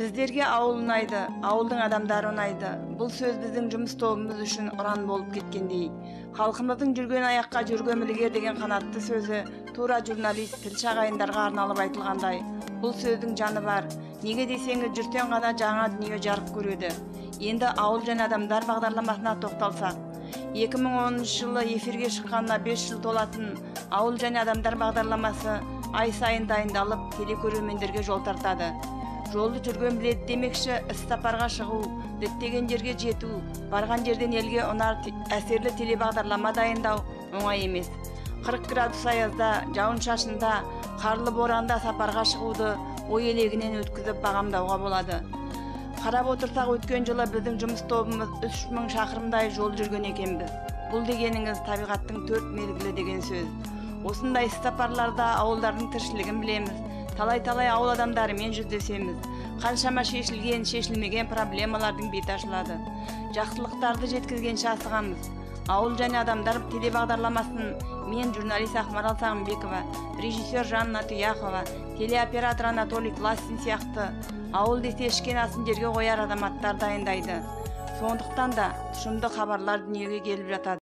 Біздерге ауыл ұнайды, ауылдың адамдары ұнайды. Бұл сөз біздің жұмыс тобымыз үшін ұран болып кеткендей. Халқымыздың жүрген аяққа жүрген ілігер деген қанатты сөзі тура журналист, тілші ағайындарға арналып айтылғандай. Бұл сөздің жаны бар. Неге десеңіз, жүрсең ғана жаңа дүние жарық көреді. Енді «Ауыл және адамдар» бағдарламасына тоқталсақ. 2010 жылы эфирге шыққанына 5 жыл толатын «Ауыл және адамдар» бағдарламасы ай сайын дайындалып, телекөрермендерге жол тартады. Жолды жүрген біледі демекші, іс сапарға шығу, діттеген жерге жету, барған жерден елге ұнар әсерлі телебағдарлама дайындау оңай емес. 40 градус аязда, жауын шашында, қарлы боранда сапарға шығуды ой елегінен өткізіп бағамдауға болады. Қарап отырсақ, өткен жылы біздің жұмыс тобымыз 3000 шақырымдай жол жүрген екенбіз. Бұл дегеніңіз табиғаттың төрт мезгілі деген сөз. Осындай іс сапарларда ауылдардың тіршілігін білеміз. Талай-талай ауыл адамдарымен жүздесеміз. Қаншама шешілген, шешілмеген проблемалардың беті ашылады. Жақсылықтарды жеткізгенше асығамыз. «Ауыл және адамдар» телебағдарламасын мен, журналист Ақмарал Сағынбекова, режиссер Жанна Тұяқова, телеоператор Анатолий Классин сияқты ауыл десе ішкен асын жерге қояр азаматтар дайындайды. Сондықтан да тұшымды хабарлар дүниеге келіп жатады.